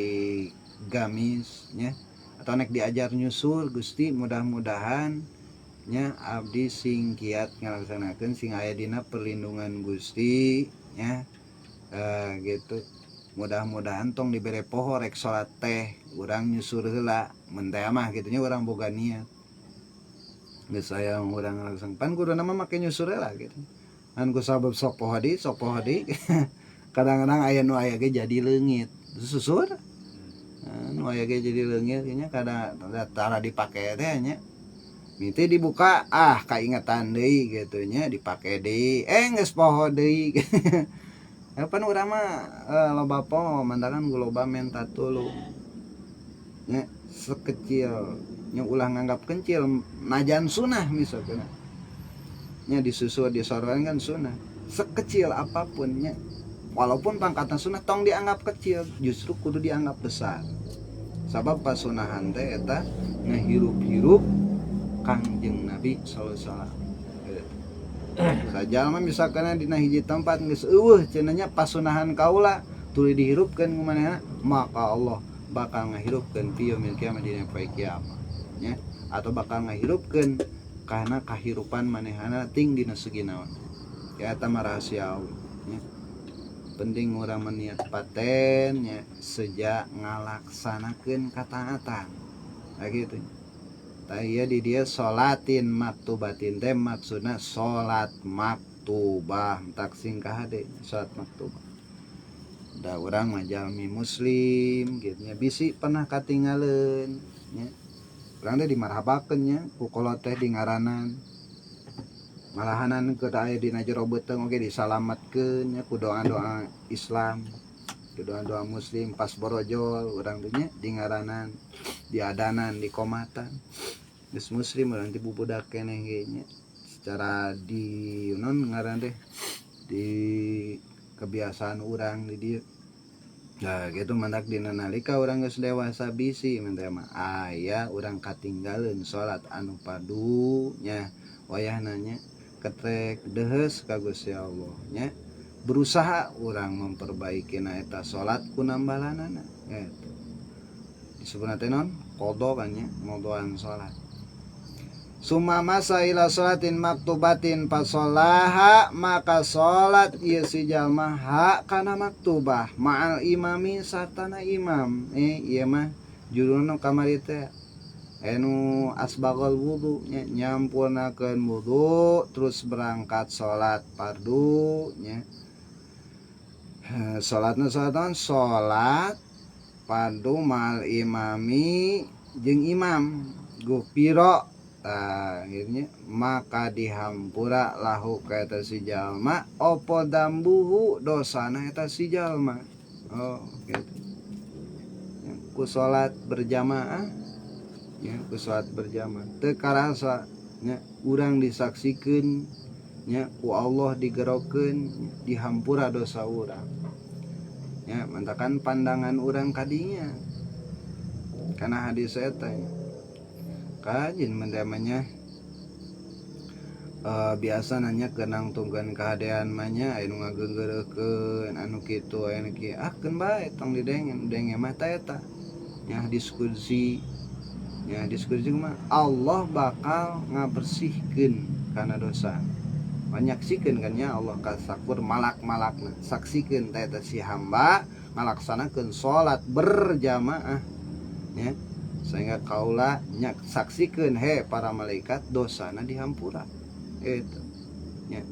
gamis nya atau nek diajar nyusur. Gusti, mudah-mudahan nya abdi sing kiat ngalaksanakeun, sing aya dina perlindungan Gusti nya, gitu. Mudah-mudahan tong dibere poho rek salat teh urang nyusur heula mun teh mah kitu nya. Urang boga niat geus aya urang langsung pan kuduna mah make nyusur heula gitu kan. Ku sabab sok poho deui, sok poho deui, kadang-kadang aya nu aya ge jadi leungit susur. Nu aya ge jadi leungit nya, kadang tara dipake teh nya. Mimiti dibuka, ah, kaingetan deui gitu nya, dipake deui, eh, geus poho deui. Pan urang mah loba poho, mantakan loba menta tulung nya. Sekecil nya ulah nganggap kecil, najan sunah misalkan nya disusur disorban kan sunah. Sekecil apapun nya, walaupun pangkatnya sunah, tong dianggap kecil, justru kudu dianggap besar, sabab pasunahan teh eta ngehirup-hirup Kangjeng Nabi sallallahu alaihi wasallam. Sajalma misalkan dina hiji tempat geus euweuh cenah nya pasunahan kaula, tuluy dihirupkeun ku manehna, maka Allah bakal ngahirupkeun fi yaumil kiamah, dina poe kiamat nya, atau bakal ngahirupkeun karena kahirupan manehana ting dina segi naon ya. Eta mah rahasia Allah nya. Penting urang meniat paten nya sejak ngalaksanakeun kataatan. Nah, gitu. Tah, ieu di dieu sholatin maktubatin teh maksudna salat maktubah tak sing kahade salat maktubah. Da urang mah jalmi muslim gitu nya, bisi pernah katinggaleun nya. Urang teh dimarhabakeun nya ku kolot teh, di ngaranan, malahanan keur aya dina jero beuteung oge disalametkeun nya ku doa-doa Islam, ku doa-doa muslim. Pas borojol urang teh nya di ngaranan, diadanan, dikomatan, geus muslim urang ti bubudak keneh ge nya, secara di non ngaran teh di kebiasaan urang di dieu. Nah, gitu. Mantak dina nalika urang geus dewasa, bisi mun teh mah aya urang katinggaleun salat anu fardu nya, wayahna nya ketrek dehes ka Gusti Allah nya, berusaha urang memperbaiki na eta salat ku nambalanana gitu. Disebutna teh non qadha kan nya, ngodoan salat. Summa masya ila sholatin maktubatin fashollaha, maka salat ieu si jalma ha kana maktubah ma'al imami sartana imam. Ieu mah judulna kamari teh anu asbaghal wudu nya, nyampurnakeun wudu terus berangkat salat fardu nya. Salatna salat naon? Salat fardu ma'al imami jeung imam gufiro. Tah, akhirnya maka dihampura lahu ka eta si jalma apa dzambuhu dosana eta si jalma. Oh, gitu ya, ku salat berjamaah ya, ku salat berjamaah teu karasa nya urang disaksikeun nya ku Allah, digerokeun, dihampura dosa urang ya. Mantakan pandangan urang kadinya karena hadis eta ya. Kajin mendamanya biasa nanya kenang tunggan kehadean mah nya, anu ngageunggeureukeun anu kitu anu kieu, ah, keun bae tong didengen denge mah. Ta eta nya diskusi nya, diskusi mah Allah bakal ngabersihkeun kana dosa, menyaksikeun kan nya. Allah kasakur malak-malakna saksikeun ta eta si hamba ngalaksanakeun salat berjamaah nya, sehingga kaula nyak saksikeun he para malaikat, dosana dihampura itu nya.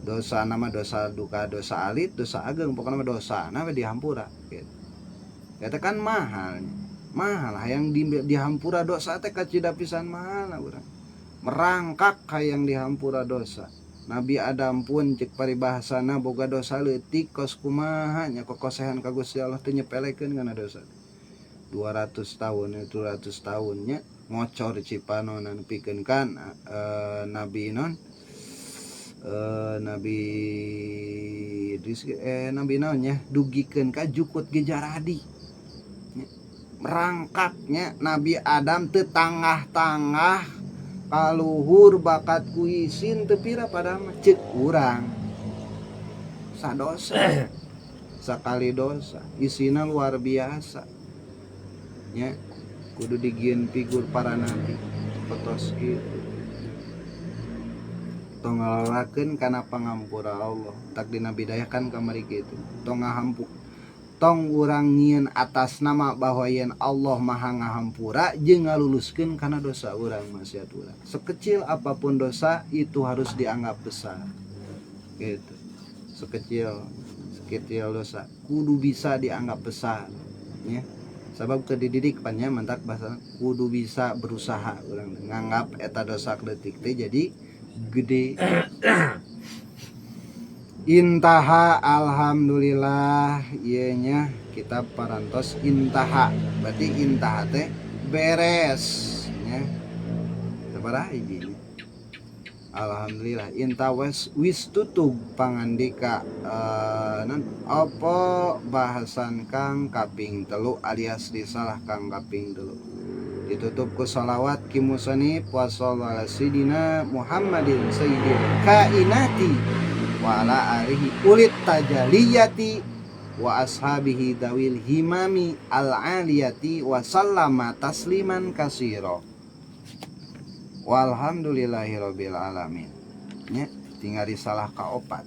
Dosa nama dosa duka, dosa alit, dosa ageng, pokoknya mah dosa nama dihampura gitu. Eta kan mahal mahal hayang di dihampura dosa teh, kacida pisan mahal urang merangkak hayang dihampura dosa. Nabi Adam pun cek paribahasana boga dosa leutik kos kumaha nya, kokosehan ka Gusti Allah teu nyepelekeun kana dosa. 200 tahun ya, 200 tahunnya ngocor cipanonan pikeun kan Nabi non Nabi Idris, Nabi naon nya, dugikeun ka jukut ge jaradi. Nya, merangkaknya Nabi Adam teu tangah-tangah kaluhur bakat ku isin teu pira padahal mah ceuk urang sadosa sakali dosa isina luar biasa nya, kudu digieun figur para nabi petos kitu. Tong ngalalakeun kana pangampura Allah tak dina bidayah kan kamari kitu. Tong ngahampu, tong urang nyieun atas nama bahwa yen Allah maha ngahampura jeung ngaluluskeun kana dosa urang, maksiat urang. Sekecil apapun dosa itu harus dianggap besar gitu. Sekecil sekecil dosa kudu bisa dianggap besar ya, sabab ke dididik pan nya mantak bahasa kudu bisa berusaha urang nganggap eta dosa leutik teh jadi gede. Intaha, alhamdulillah ieu nya kitab parantos intaha, berarti intaha teh beres nya. Sabaraha hiji nya? Alhamdulillah intaha wis tutug pangandika non apa bahasan kang kaping telu alias risalah kang kaping telu. Ditutup ku salawat ki musannif, wa sallallahu ala sayyidina Muhammadin sayyidil kainati wa ala alihi ulit tajaliyati wa ashabihi dawil himami al aliyati wa sallama tasliman kasiro. Walhamdulillahirabbil alamin. Nya tinggal risalah kaopat.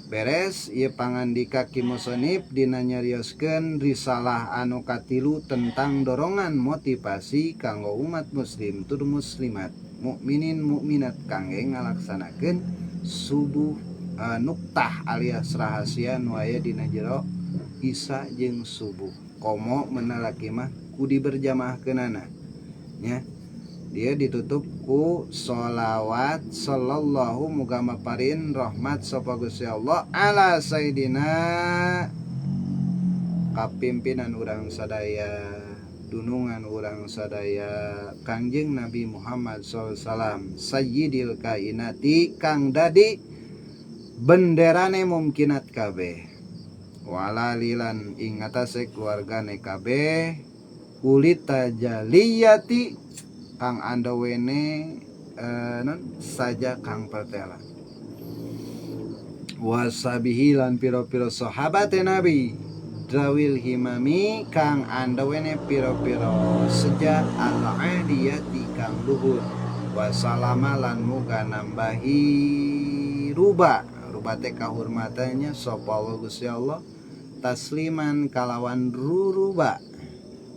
Beres ieu pangandika ki musannif dina nyarioskeun risalah anu katilu tentang dorongan motivasi kanggo umat muslim tur muslimat, mukminin mukminat kangge ngalaksanakeun subuh, nuktah alias rahasia nu aya dina jero Isya jeung subuh. Komo menalaki mah ku diberjamaahkeunana nya. Dia ditutup ku sholawat, sallallahu muga maparin rahmat sapa Gusti Allah ala sayyidina kapimpinan urang sadaya, dunungan urang sadaya, Kangjeng Nabi Muhammad sallallahu alaihi wasallam sayyidil kainati kang dadi benderane mumkinat kabeh, wala lilan ing atase keluargane kabeh, ulit tajaliyati kang andawene non saja kang pertela, wasabihi lan piro-piro sahabat Nabi dawil himami kang andawene piro-piro seja al aliyati kang luhur, wasalama lan muga nambahi ruba ruba teh kahurmatannya sapa Allah Gusti Allah tasliman kalawan ruruba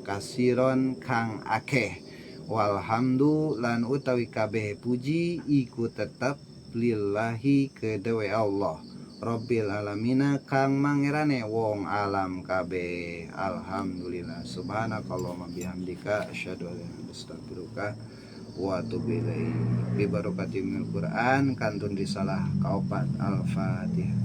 kasiron kang akeh. Walhamdu lan utawi kabeh puji iku tetep lillahi kedewe Allah Rabbil alamina kang mangerane wong alam kabeh. Alhamdulillah. Subhanakallahumma bihamdika asyhadu an la ilaha illa anta astaghfiruka wa atubu ilaik. Bi barakati minal Quran kantun risalah kaopat. Al-Fatihah.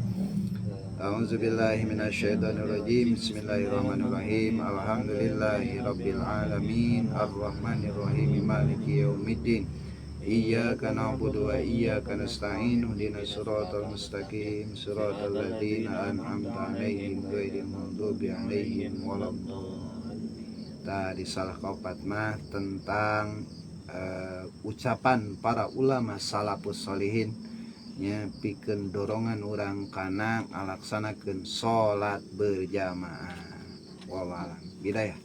A'udzubillahi minasyaitonirrajim. Bismillahirrahmanirrahim. Alhamdulillahi rabbil alamin. Arrahmanirrahim. Maliki yaumiddin. Iyyaka na'budu wa iyyaka nasta'in. Ihdinas siratal mustaqim. Siratal ladzina an'amta 'alaihim ghairil maghdubi 'alaihim waladdallin. Tadi salah kaopat mah tentang ucapan para ulama salafus solihin nya, pikeun dorongan urang kana ngalaksanakeun salat berjamaah. Wallahu a'lam. Bidayah.